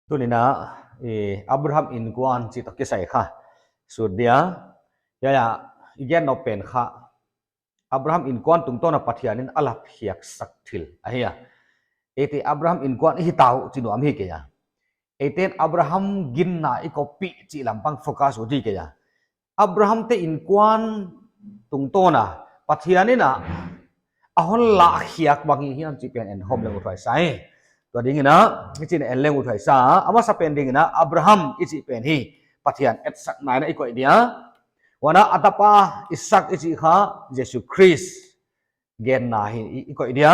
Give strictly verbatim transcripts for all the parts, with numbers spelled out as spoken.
Tuni'n a, eh, Abraham innkuan chih toh kisai kha sut dia. Hiai a, i gen nop pen kha, Abraham innkuan tungtawn a Pathian in a lak khiak sak thil ahi a. Eite Abraham innkuan i hi ta uh chih nuam hi kei a. Eite'n Abraham ginna i koppih chih lampang focus ut di kei a. Abraham te innkuan tungtawn a Pathian in a, a hon lak khiak bang hi hiam chih pen en khawm leng uthuai sa hi. Tua dingin a, hichi'n en leng uthuai sa, a masa pen dingin a, Abraham i chih pen hi Pathian etsakna in a i koih dia. Huan a, a tapa Isak i chih kha Jesu Khrist genna hi i, i koih dia.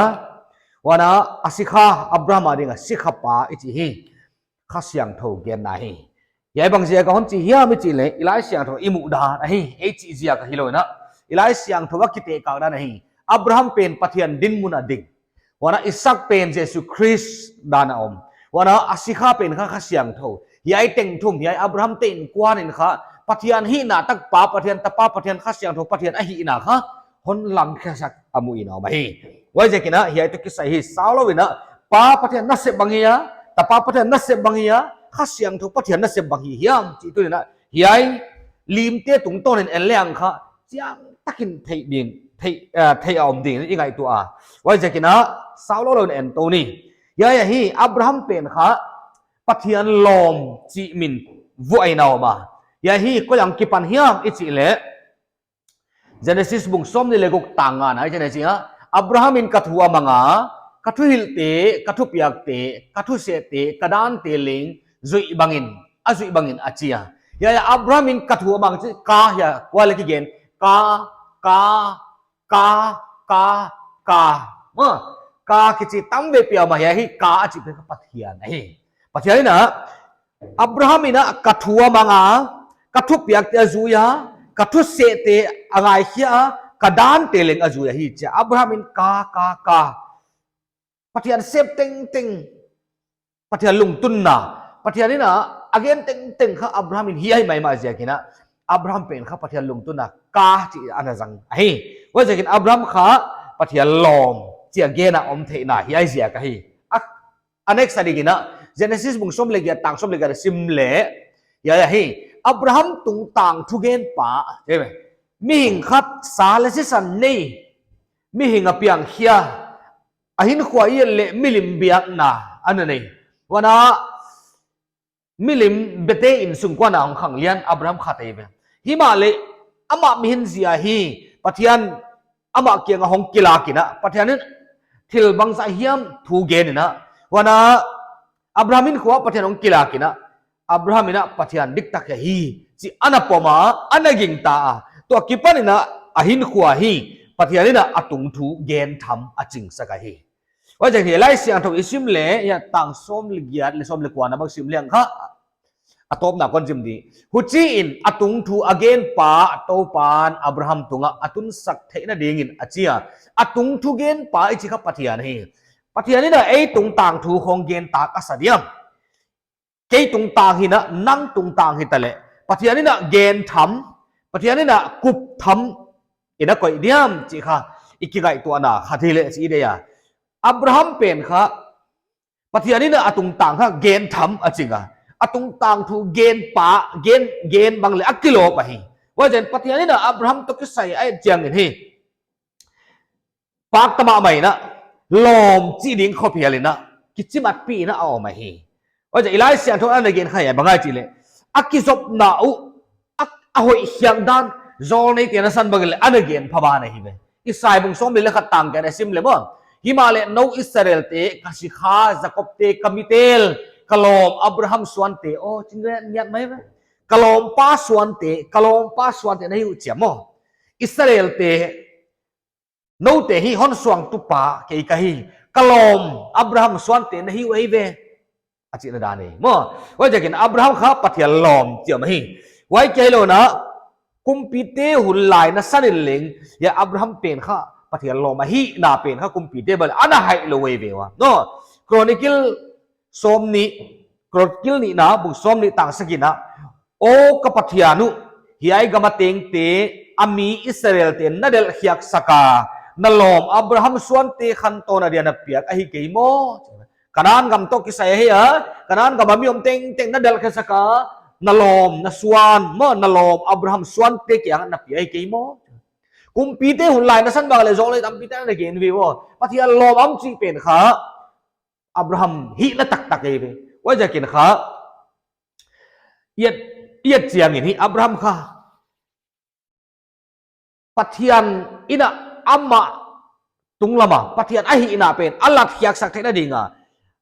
Huan a, a sikha, Abraham a ding a sikha pa i chih hi Kha Siangthou genna hi. Hiai bang ziak a hon chi hiam i chih leh, i Laisiangthou i muhdan ahi, ei chih ziak ahi lou in a. I Laisiangthou a kitekak dan ahi. Abraham pen Pathian dinmun a ding. Huan a Isak pen Jesu Khrist dan a om. Huan a, a sikha pen kha Kha Siangthou. Hiai teng thum, hiai Abraham te innkuan in kha Pathian hihna tak Pa, Pathian Tapa, Pathian Kha Siangthou, Pathian a hihna kha hon lam khiak sak a muhna om ahi. Huaiziakin a, hiai toh kisai hi sau lou in a, Pa Pathian nasep bang hia, Tapa Pathian nasep bang hia, Kha Siangthou Pathian nasep bang hi hiam chih tuni'n a, hiai limte tungtawn in en leng kha chiang takin theih ding, theih, eh, theih a om ding i ngaihtuah a. Huaiziakin a, sau lou lou in en tou ni. Hiai ahi, Abraham pen kha Pathian lawm chih min vuaina om a. Hiai ahi, koi a kipan hiam i chih leh, Genesis bung sawmnih leh guk tang ngana i chih leh, Abraham in ka thu a mang a, ka thuhilhte, ka thupiakte, ka thusehte, ka dante leng zuih bangin, a zuih bangin a chi a. Hiai a Abraham in ka thu a mang chih ka hiai, kua leh kigen, ka, ka, ka, ka, ka. Ma, ka kichi tam veipi a om a, hiai hi ka a chih pen kha Pathian ahi. Pathian in a, Abraham in a ka thu a mang a, ka thupiakte a zui a, ka thusehte a ngaikhia a, ka dante leng a zui a hi chia. Abraham in ka, ka, ka. Pathian sep tengteng, Pathian lungtunna, Pathian in a, a gen tengteng kha Abraham in hiai maimah ziakin a, Abraham pen kha Pathian lungtunna ka chih ana zang ahi. Huaiziakin Abraham kha Pathian lawm chih a gen a om theihna hiai ziak ahi. A, a next a dingin a, Genesis bung sawm leh giat tang sawm leh giat sim leh, hiai ahi, Abraham tungtang thugen pa, mihing khat sa leh sisan nei, mihing a piangkhia, a hinkhua i et leh milim biakna ana nei. Huan a, milim bete in sungkuan a hong khang lian Abraham khat ahi ve. Himahleh amah mihing zia hi Pathian amah kiang a hong kilak in a, Pathian in thil bangzah hiam thu gen in a. Huan a, Abraham hinkhua Pathian hong kilak in a, Abraham in a Pathian diktak hi chih ana pom a, ana gingta a. Tua kipan in a, a hinkhua hi Pathian in a a tungthu gen tham a chingsak ahi. Huaiziakin Laisiangthou i sim leh, hiai tang sawm leh giat leh sawm leh kua na bang sim leng kha, a tawpna kon sim di. Huchiin a tungthu a gen pa Toupan Abraham tungah a tunsak theihna dingin a chi a. A tungthu gen pa i chih kha Pathian hi. Pathian in a ei tungtang thu khong gen tak a sa diam? Kei tungtang hi in a, nang tungtang hi ta leh, Pathian in a gen tham, Pathian in a kup tham in a koih diam chih kha i kingaihtuahna khat hi leh chih i deih a. Abraham pen kha Pathian in a a tungtang kha gen tham a ching a. A tungtang thu gen pa, gen, gen bang leh a kilawp ahi. Huaiziakin Pathian in a Abraham toh kisai a et chiangin hi, pakta mahmah in a, lawm chih ding khop hial in a, kichimatpih in a a om ahi. Huaiziakin Laisiangthou in a gen kha hiai bang ahia chih leh, a kizopna uh, a, a hoihkhiak dan, zawlneite'n a san bang leh ana gen pha ban ahi ve. Isai bung sawmli leh khat tang giat na sim leh maw. Himahleh nou Israelte, ka sikha Jakobte, ka mi tel, ka lawm Abraham suante, aw, ching ngiat mai ve. Ka lawmpa suante, ka lawmpa suante na hi uh chia maw. Israelte, noute hi hon suangtupa kei ka hi, ka lawm Abraham suante na hi uh ahi ve, a chihna dan ahi maw. Huaiziakin Abraham kha Pathian lawm chih ahi. Huai kia hilou in a, kumpite hun lai na san in leng, hiai Abraham pen kha Pathian lawm ahihna pen kha kumpite bang ana haih lou ahi ve ua. No, Chronicle sawmnih, Chronicle nihna, bung sawmnih tang sagihna, Aw ka Pathian uh, hiai gam a tengte, a mi Israelte na delhkhiak sak a, na lawm Abraham suante khantawn a dia na piak ahi kei maw? Kanan gam toh kisai ahi a, Kanan gam a mi om tengteng na delhkhiasak a, na lawm, na suan, maw, na lawm, Abraham suante kiang na pia hi kei maw. Kumpite hun lai na san bang leh zawlnei tampite na gen ve maw. Pathian lawm om chih pen kha, Abraham hihna taktak ahi ve. Huaiziakin kha, i et, i et chiangin hi Abraham kha, Pathian in a amah tunglam a, Pathian ahihna pen a latkhiaksak theihna ding a,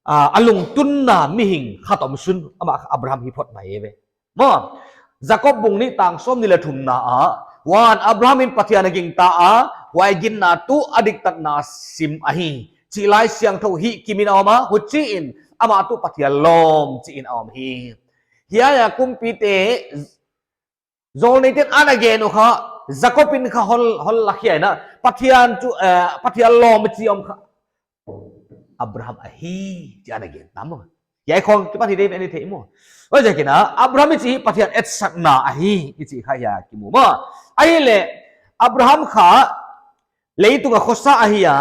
a, a lungtunna mihing khat om sun amah kha Abraham hi phot mai ve. Maw, Jakob bung nih tang sawmnih leh thumna ah, huan Abraham in Pathian a gingta a, huai ginna tuh a diktatna sim ahi, chih Laisiangthou hihkim in a om a, huchiin amah tuh Pathian lawm chiin a om hi. Hiai a kumpite, zawlneiten ana gen uh kha, Jakob in kha hon, hon lakhia in a, Pathian chu, eh, Pathian lawm chi om kha Abraham ahi, chi ana gen ta maw. Hiai khong kipan hi deuh in i thei maw. Huaiziakin a, Abraham i chih hi Pathian etsakna ahi, i chih kha hiai kimu maw. Ahihleh, Abraham kha leitung a khosa ahi a,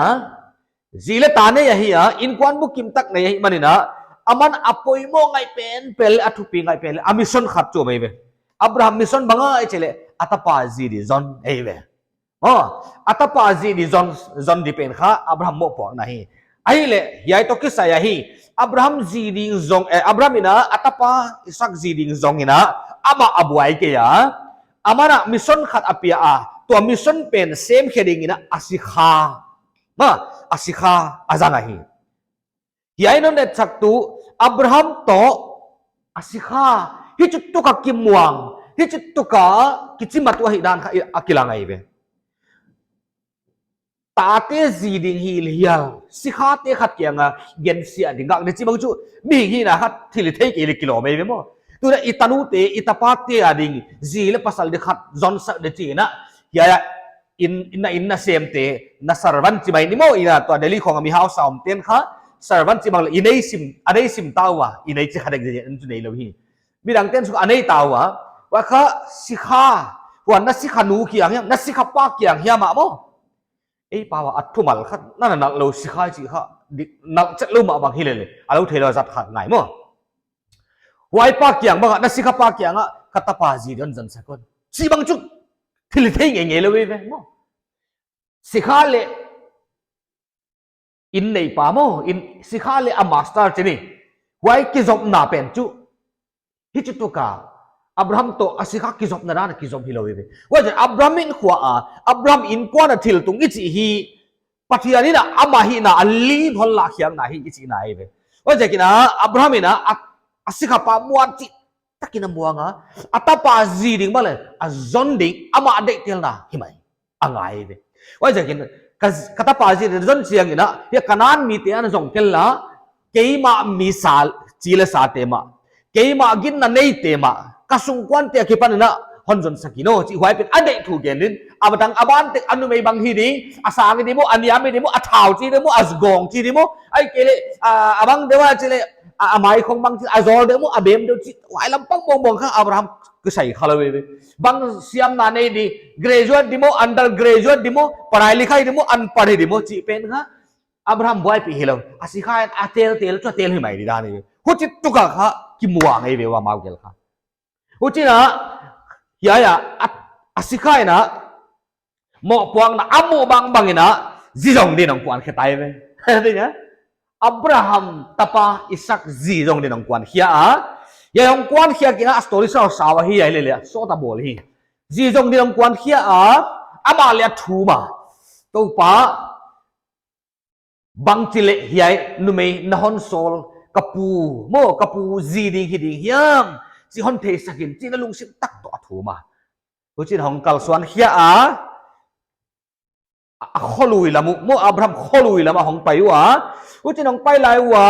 zi leh ta nei ahi a, inkuan bukim tak nei ahihmanin a, aman a poimoh ngai penpen leh a thupi ngai pen leh a mission khat chu om ei ve. Abraham mission bang ahia i chih leh, a tapa zi di zon ei ve. Oh, a tapa zi di zon, zon di pen kha Abraham mohpuakna hi. Ahihleh, hiai toh kisai ahi. Abraham zi ding zong, eh, Abraham in a, a tapa Isak zi ding zongin a, amah a buai kei a, aman a mission khat a pia a, tua mission pen semkhe dingin a, a sikha, maw, a sikha a zang ahi. Hiai non et chak tuh Abraham toh a sikha, hichi tuk a kimuang, hichi tuk a kichimat uh ahihdan kha a kilang ahi ve. Tate zi ding hi leh hial, sikhate khat kianga gensiah ding gak di chih bang chu, mihing hihna kha thilhihthei kei leh kilawm ei ve maw. Tuin a i tanute, i tapate a ding, zi leh pasal di khat zonsak di chih in a, hiai a, in, in na, in na semte, na servant chi mai ni maw, ina tua Delhi khong a mi hausa omten kha, servant chi bang leh, i nei sim, a nei sim ta ua, i nei chi kha dek zen chu neilou hi. Midangten chu a nei ta ua, huai kha sikha, huan na sikhanu kiang hiam, na sikhapa kiang hiam a maw. Ei pa ua a thumal khat, na na nalh lou sikha chih kha, di, nalh chet lou mah bang hi lele, a lou theilou zat khat ngai maw. Huai pa kiang bang a, na sikhapa kiang a, ka tapa zi di hon zonsak un. Chih bang chu, thilhihthei ngeingei lou ve ve maw. Sikha leh, in neipa maw, in sikha leh a master chi ni. Huai kizopna pen chu. Hichi tuk a, Abraham toh a sikha kizopna dan a kizop hilou ei ve. Huaiziakin Abraham in khua a, Abraham inkuan a thil tung i chih hi, Pathian in a amah hihna a lim hon lakkhiakna hi i chihna ei ve. Huaiziakin a, Abraham in a, a, a sikhapa muan chih takin a muang a, a tapa zi ding bang leh, a zon ding, amah a deihtelna hi mai. A ngai ve. Huaiziakin, ka, ka tapa zi di zon chiangin a, hiai Kanan mite ana zong kel la, keimah mi sa, chi leh sate mah, keimah ginna neite mah, ka sungkuante akipanin a, hon zonsak in aw, chih huai pen a deih thu gen in, a batang a ban tek a numei bang hi di, a sang hi di maw, a niam hi di maw, a thau chi di maw, a gawng chi di maw, ahihkeileh, a, a bang deuh a chih leh, a, a mai khong bang chi, a zawl deuh maw, a bem deuh chi, huai lampang mawngmawng kha Abraham kisai kha lou ve. Bang siamna nei di, graduate di maw, undergraduate di maw, padhai likhai di maw, unpadh di maw, chih pen kha Abraham buaipih hilou. A sikha in a teltel chu a tel hi mai di dan hi. Huchi tuk a kha kimuang ei ve ua mau gel kha. Huchiin a, hiai a, a, a sikha in a, mohpuakna a muh bangbang in a, zi zong din hong kuankhia tai ve. Ding a? Abraham tapa Isak zi zong din hong kuankhia a. Hiai hong kuankhia kei in a story sausau ahi hiai lele, sawt a bawl hi. Zi zong din hong kuankhia a, amah leh a thum a. Toupa, bangchi leh hiai numei na hon sawl, ka pu, maw ka pu zi ding hi ding hiam, chih hon theisak in, chih in a lungsim tak toh a thum a. Huchiin hong kalsuan khia a, a, a kholui lam uh, maw Abraham kholui lam ah hong pai ua. Huchiin hong pai lai ua,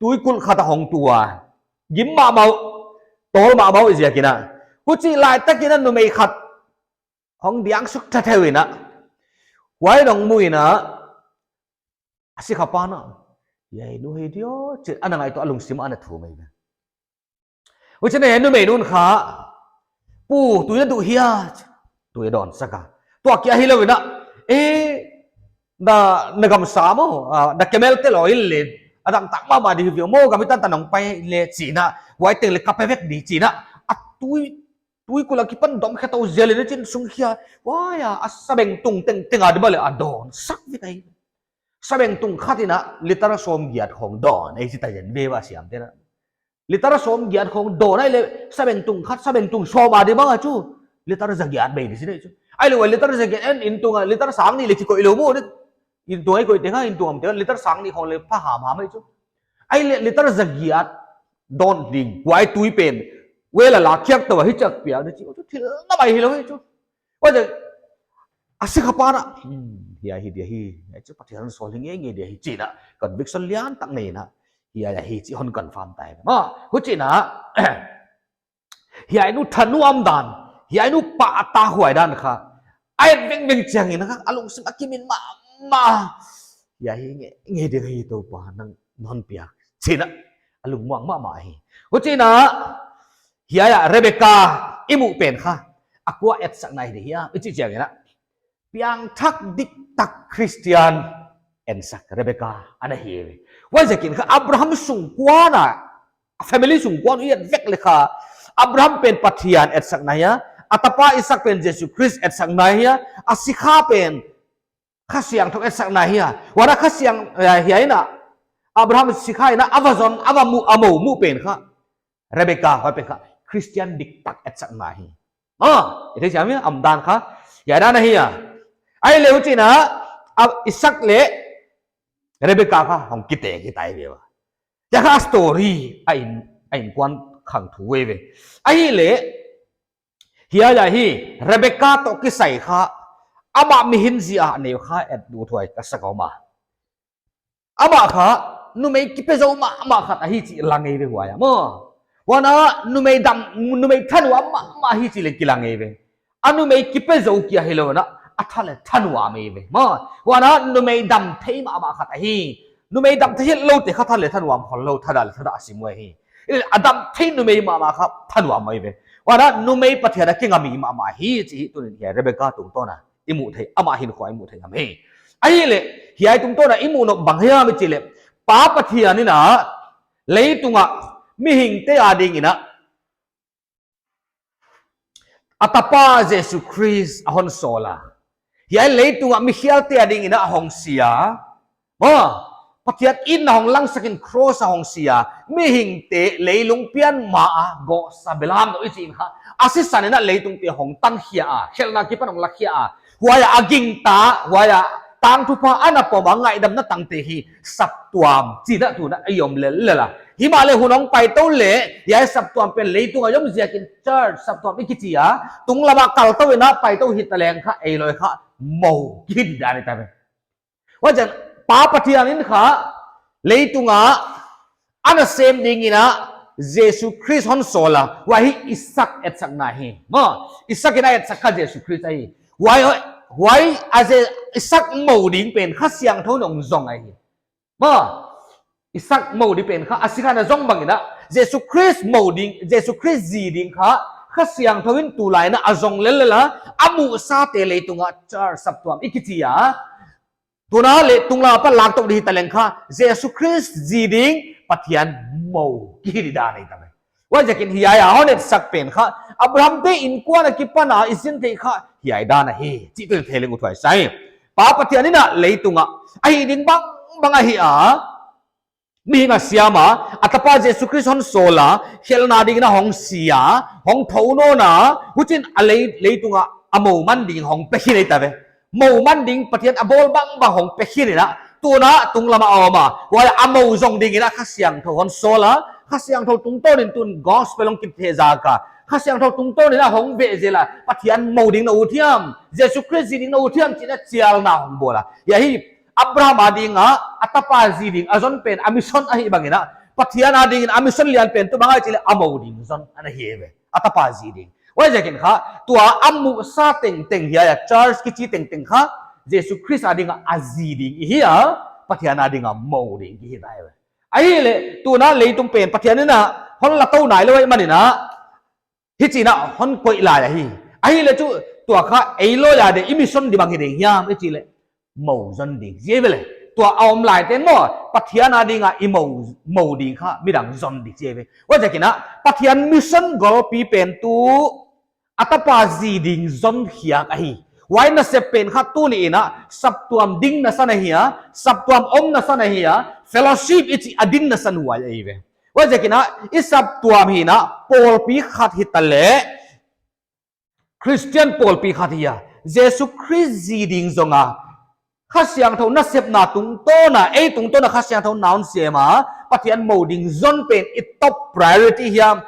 tuikulh khat ah hong tu a. Gim mahmah uh, tawl mahmah uh ziakin a. Huchi laitakin a numei khat hong diang suk thetheu in a. Huai in hong mu in a, a sikhapa'n a, hiai nu hi diam, chih ana ngaihtuah a, lungsim ah ana thum mai ve. Huchiin a numei nu'n kha, pu, tui na duh hia, tui a dawnsak a. Tua kia hilou in a, eh, na, na gamsa maw, ah, na camel te lou in leh, a dangtak mahmah di hi ve maw, gam i tan tan hong pai le chi in a, huai teng le ka pe vek di chi in a, a tui, tuikulh a kipan dom khe tou zel in a chin sung khia, huai a, a sabengtung tengteng a di bang le a dawn sak vek ahi. Sabengtung khat in a litre sawmgiat khong dawn, ei chi ta zen ve ua siamte'n a. Litre sawmgiat khong dawn ahih leh sabengtung khat, sabengtung sawm a di bang a chu. Litre zagiat bei di si nei chu. Ahih leh huai litre zagiat in, in tung a litre sang nih le kikoih lou maw. In tung a i koih teng kha, in tung a om teng kha, litre sang nih khong le pha hamham ahi chu. Ahih leh litre zagiat dawn ding, huai tui pen. Huai la la khiak tou a hi chak piak di chi, chu thil na mai hilou hi chu. Huai chu, a sikha pa'n a, hmm, hiai hi dia hi, hiai chu Pathian sawl hi ngeingei dia hi chi in a, conviction lian tak nei in a, hiai ahi chi hon confirm ta hi. Maw, huchi in a, hiai nu thanuam dan, hiai nu pahtak huai dan kha, a et vengveng chiang in a kha, a lungsim a kimin mahmah. Hiai hi ngeingei dia hi Toupa nang hon piak. Chi in a, a lungmuang mahmah hi. Huchi in a, hiai a Rebecca i muh pen kha, a kua etsakna hi di hiam, i chih chiang in a. Piangthak diktak Christian ensak Rebecca ana hi ve. Huaiziakin kha Abraham sungkuan a, a family sungkuan i et vek le kha, Abraham pen Pathian etsakna hi a, a tapa Isak pen Jesu Khrist etsakna hi a, a sikha pen Kha Siangthou etsakna hi a. Huan a Kha Siang, eh, hiai in a, Abraham sikha in a, a va zon, a va muh, a mou muh pen kha, Rebecca huai pen kha, Christian diktak etsakna hi. Ah, i thei siam hia, a omdan kha, hiai dan ahi a. Ahih leh huchi in a, a Isak leh Rebecca kha hong kiteng hi ta hi ve ua. Hiai kha story a in, a innkuan khangthu ve ve. Ahih leh, hiai a hi, Rebecca toh kisai kha, amah mihing zi a neu kha et uthuai ka sa ka om a. Amah kha, numei kipe zou mahmah khat ahi chih la ngei ve huai a maw. Huan a, numei dam, numei thanuam mahmah ahi chih leng kila ngei ve. A numei kipe zou kia hilou in a, a tha leh thanuam ahi ve. Maw, huan a, numei dam thei mahmah khat ahi. Numei dam thei hitlou te kha tha leh thanuam khollou, thadah leh thadah a sim uh ahi. Ileh a dam thei numei mahmah kha thanuam ahi ve. Huan a, numei Pathian a kinga mi mahmah ahi chih hi tuni'n hiai Rebecca tungtawn a i muh theih, amah hinkhua i muh theih ngam hi. Ahih leh, hiai tungtawn a i muh nop bang hiam i chih leh, Pa Pathian in a, leitung a, mihingte ading in a, a tapa Jesu Khrist a hon sawl a. Hiai leitung a mikhialte ading in a hong si a. Maw, Pathian in a hong langsak in cross a hong si a. Mihingte leilung pian ma a gawhsa belam nou i chih kha. A sisan in a leitungte hong tan khia a. Khelhna akipan hong la khia a. Huai a gingta, huai a tangthupha ana pom a ngaihdamna tangte hi saptuam chihna tuni'n a i om lellel a. Himahleh hun hong paitou leh, hiai saptuam pen leitung a i om ziakin church saptuam i kichi a, tunglam a kaltou in a paitou hita leng kha, ei loi kha, mou kihi dan i ta ve. Huaiziakin Pa Pathian in kha, leitung a, ana sem ding in a, Jesu Khrist hon sawl a, huai hi Isak etsakna hi. Maw, Isak in a etsak kha Jesu Khrist ahi. Huai, huai a Je-, Isak mou ding pen Kha Siangthou in hong zong ahi. Maw, Isak mou ding pen kha, a sikha in a zong bang in a, Jesu Khrist mou ding, Jesu Khrist zi ding kha, Kha Siangthou in tulai in a zong lellel a, a muhsate leitung a church saptuam i kichi a, tuni'n leh tunglam apan lak tou di hita leng kha, Jesu Khrist zi ding Pathian mou kihi dan i ta ve. Huaiziakin hiai a hon etsak pen kha, Abraham te innkuan akipan a i sin theih kha, hiai dan ahi, chih tuni'n thei leng uthuai sa hi. Pa Pathian in a leitung a, a hih ding bangbang ahi a, mihing a siam a, a tapa Jesu Khrist hon sawl a, khelhna ding in a hong si a, hong thou nawn a, huchiin a lei, leitung a, a mou man ding hong pe khin ei ta ve. Mou man ding Pathian a bawl bangbang hong pe khin in a, tuni'n tunglam a om a, huai a mou zong ding in a Kha Siangthou hon sawl a, Kha Siangthou tungtawn in tun gospel hong kithehzak a, Kha Siangthou tungtawn in a hong veh zel a, Pathian mou ding na ut hiam, Jesu Khrist zi ding na ut hiam chih in a chialna hong bawl a. Hiai hi Abraham ading a, a tapa zi ding a zon pen a mission ahih bang in a, Pathian ading in a mission lian pen tuh bang ahia chih leh a mou ding zon ana hi ve. A tapa zi ding. Huaiziakin kha, tua a muhsa tengteng hiai a, church kichi tengteng kha, Jesu Khrist ading a a zi ding i hi a, Pathian ading a mou ding i hi ta ve. Ahihleh, tuni'n leitung pen Pathian in a, hon la tou nailou ahih man in a, hichiin a hon koih lai ahi. Ahihleh chu, tua kha ei loi a di i mission di bang hi ding hiam i chih leh, mou zon ding. Zi ve le, Tua a om lai ten maw, Pathian a dinga i mou, mou ding kha midang zon di chi ve. Huaiziakin a, Pathian mission golpi pen tuh a tapa zi ding zon khiak ahi. Huai nasep pen kha tuni in a, saptuam ding nasan ahi a, saptuam om nasan ahi a, fellowship i chih a ding nasan huai ahi ve. Huaiziakin a, i saptuam hi in a, pawlpi khat hi ta leh, Christian pawlpi khat hi a, Jesu Khrist zi ding zong a, Kha Siangthou nasepna tungtawn a, ei tungtawn a Kha Siangthou na hon sem a, Pathian mou ding zon pen i top priority hiam,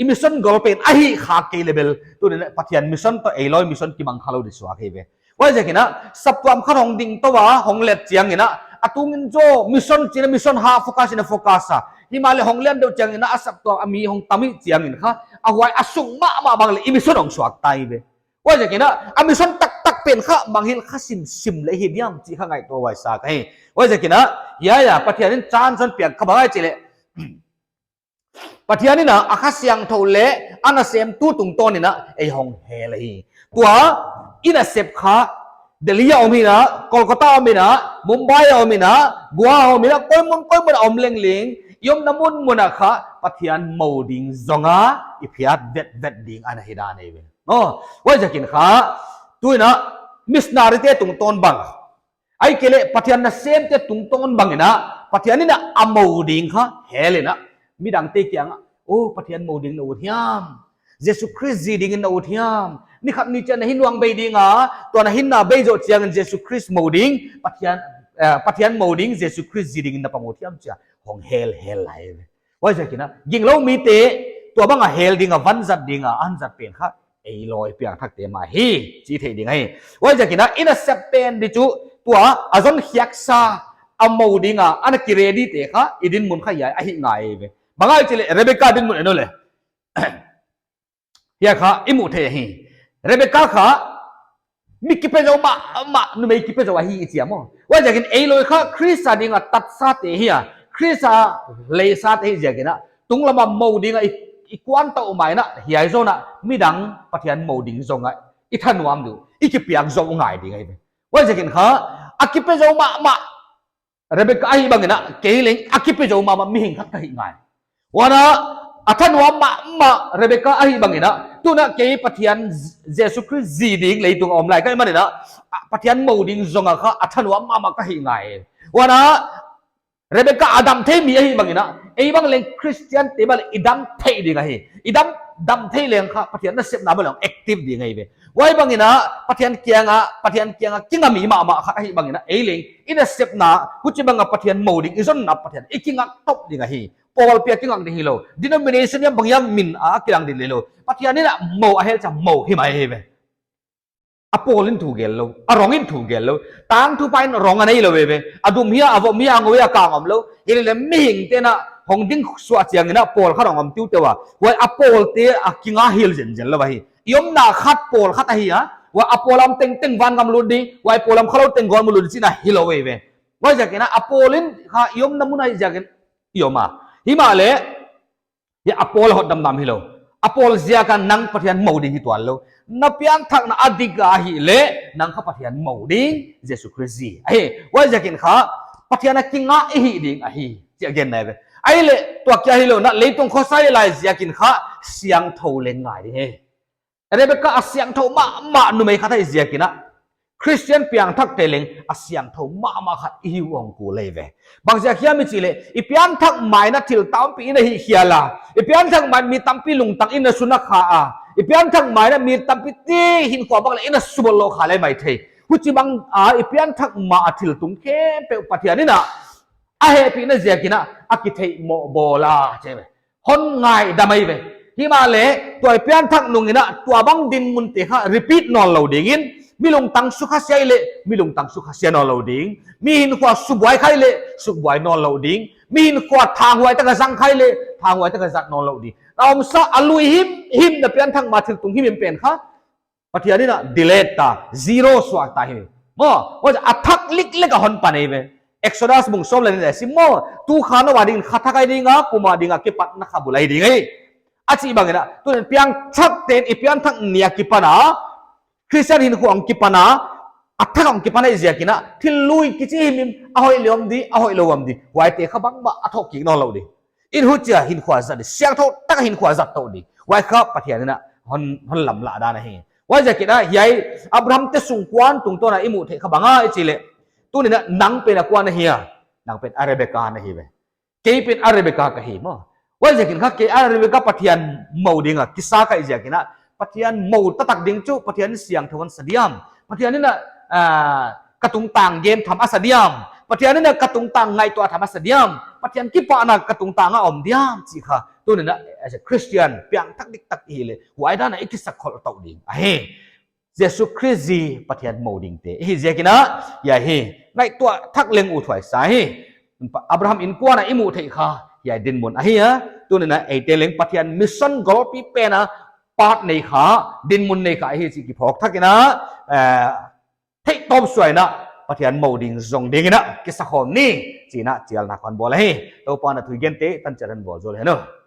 i mission goal pen ahi kha kei leh bel, tuni in a Pathian mission toh ei lawi mission kimang khalou di suak hi ve. Huaiziakin a, saptuam khat hong ding tou a, hong let chiangin a, a tungin zaw mission chih in a mission ah focus in a focus a. Himahleh hong let deuh chiangin a, a saptuam a mi hong tam hi chiangin kha, a huai a sung mahmah bang leh i mission hong suak ta hi ve. Huaiziakin a, a mission taktak pen kha, mangngilh kha simsim leh hi diam chih kha ngaihtuah huai sa ka hi. Huaiziakin a, ya, ya, Pathian in chance hon piak kha bang ahia chih leh, Pathian in a, a Kha Siangthou leh a nasemtu tungtawn in a, ei hong hel hi. Tua, i nasep kha, Delhi a om hi in a, Kolkata a om hi in a, Mumbai a om hi in a, Goa a om hi in a, koi mun, koi mun a om leng leng, i omna mun mun ah kha, Pathian mou ding zong a, i phiat vetvet ding ana hi dan ahi ve. Aw, huaiziakin kha, tu in a, missionary te tungtawn bang. Ahihkeileh Pathian nasemte tungtawn bang in a, Pathian in a a mou ding kha, hel in a. Midangte kiang a, oh, Pathian mou ding na ut hiam. Jesu Khrist zi ding in na ut hiam. Ni khat ni chiang na hinna hong bei ding a, tua na hinna bei zoh chiangin Jesu Khrist mou ding, Pathian, eh, Pathian mou ding, Jesu Khrist zi ding in na pang ut hiam chia. Hong hel hel lai ve. Huaiziakin a, ginglou mite, tua bang a hel ding a, vanzat ding a, anzat pen kha, ei lawi piangthakte mah hi, chi thei ding ahi. Huaiziakin a, i nasep pen di chu, tua, a zon khiaksa, a mou ding a, ana ki ready te kha, i dinmun kha hiai, ahi ngai ve. Bang ahia chih leh, Rebecca dinmun en leh. Hiai kha, i mu thei hi. Rebecca kha, mi kipe zou mahmah, numei kipe zou ahi i chi a maw. Huaiziakin ei lawi kha, Khrist a ding a tatsate hi a, Khrist a leisate hi ziakin a, tunglam a mou ding a i, i kuan tou mai in a, hiai zong a, midang Pathian mou ding zong a, i thanuam di uh, i kipiak zou ngai ding ahi ve. Huaiziakin kha, a kipe zou mahmah, Rebecca ahih bangin a, kei leng a kipe zou mahmah mihing khat ka hi ngai. Huan a, a thanuam mahmah Rebecca ahih bangin a, tun a kei Pathian Jesu Khrist zi ding leitung a om lai ka hih manin a, a Pathian mou ding zong a kha a thanuam mahmah ka hi ngai. Huan a, Rebecca a dam thei mi ahih bangin a, ei bang leng Christian te bang leng i dam thei ding ahi. I dam, dam thei leng kha Pathian nasepna bang leng active ding ahi ve. Huai bangin a, Pathian kiang a, Pathian kiang a kinga mi mahmah khat ahih bangin a, ei leng, i nasepna, huchibang a Pathian mou ding, i zonna Pathian, i kingak top ding ahi. Pawlpi a kingak ding hilou. Denomination hiam bang hiam min a kilang ding lelou. Pathian in a mou a hel chiang mou hi mai hi ve. A pawl in thu gel lou, a rong in thu gel lou. Tangthupha in rong a nei lou ve ve. A dum hia, a vom hia, a ngou hia, kang om lou. Hileleh mihingte'n a hong ding suah chiangin a pawl khat hong om tiuteu a. Huai a pawlte a kinga hil zenzen lou ahi. I omna khat pawl khat ahi a. Huai a pawl a om tengteng vangam lut di, huai pawl a om khalou teng gawtmun lut di chihna hilou ve ve. Huaiziakin a, a pawl in kha i omna mun ahih ziakin i om a. Himahleh, hia a pawl a hotdamna hilou. A pawl ziak a nang Pathian mou ding hi tuan lou. Na piangthakna a dik ahihleh, nang kha Pathian mou ding, Jesu Khrist zi. Ahi, huaiziakin kha, Pathian a kinga i hi ding ahi. Chih a gen na ve. Ahihleh, tua kia hilou na, leitung khosa i lai ziakin kha, siangthou leng ngai ding hi. Rebecca a siangthou mahmah numei khat ahih ziakin a, Christian piangthakte leng a siangthou mahmah khat i hi uh hong kul ahi ve. Bang ziak hiam i chih leh, i piangthak mai in a thil tampi i na hihkhial a. I piangthak mai in mi tampi lungtang i na suna kha a. I piangthak mai in a mi tampi te hinkhua bang leng i na subawl lou kha leh mai thei. Huchibang a i piangthak ma a thil tung khempeuh Pathian in a, a hehpihna ziakin a, a kitheih mohbawl a, chi ve. Hon ngaidam ahi ve. Himahleh, tua i piangthak nungin a, tua bang dinmun te kha repeat nawn lou dingin, mi lungtang sukha sia leh, mi lungtang sukha sia nawn lou ding. Mi hinkhua subuai kha leh, subuai nawn lou ding. Mi hinkhua thanghuai taka zang kha leh, thanghuai taka zat nawn lou ding. Na omsa a lui himhim na piangthak ma thil tung himhim pen kha, Pathian in a delete ta, zero suak ta hi. Maw, maw a thak liklek a hon pan ahi ve. Exodus bung sawm leh nih leh sim maw, tu kha Noa ding kha thak ahi ding a, puma ding a kipatna kha bul ahi ding ahi. A chih bangin a, tun piangthakte'n i piangthak ni a kipan a, Christian hinkhua hong kipan a, a thak a hong kipan ahih ziakin a, thil lui kichi himhim, a hoih leh om di, a hoih lou om di, huaite kha bangmah a thoh kik nawnlou di. In huchia hinkhua zat di, siangthou tak a hinkhua zat tou di. Huai kha Pathian in a hon, hon lamlah dan ahi. Huaiziakin a hiai Abraham te sungkuan tungtawn a i muh theih kha bang a i chih leh, tuni'n a nang pen a kua na hi a, nang pen a Rebeka na hi ve. Kei pen a Rebeka ka hi maw. Huaiziakin kha kei a Rebeka Pathian mou ding a kisa ka hih ziakin a, Pathian mou taktak ding chu Pathian in siangthou a sa diam, Pathian in a, ah, ka tungtang gen tham a sa diam, Pathian in a ka tungtang ngaihtuah tham a sa diam, Pathian kipahna ka tungtang a om diam chih kha tuni'n a, as a Christian, piangthak diktak i hih leh huai dan a i kisakhol tou ding ahi. Jesu Khrist zi Pathian mou dingte i hih ziakin a, hiai hi ngaihtuah thak leng uthuai sa hi. Abraham innkuan a i muh theih kha hiai dinmun ahi a. Tuni'n a eite leng Pathian mission golpi pen a part nei kha, dinmun nei kha ahi chih kiphawk thak in a, eh, theihtawp suah in a Pathian mou ding zong dingin a kisakhawm ni, chi'n a chialna kon bawl ahi. Toupa'n a thu i gente tan chiat in vualzawl hen aw.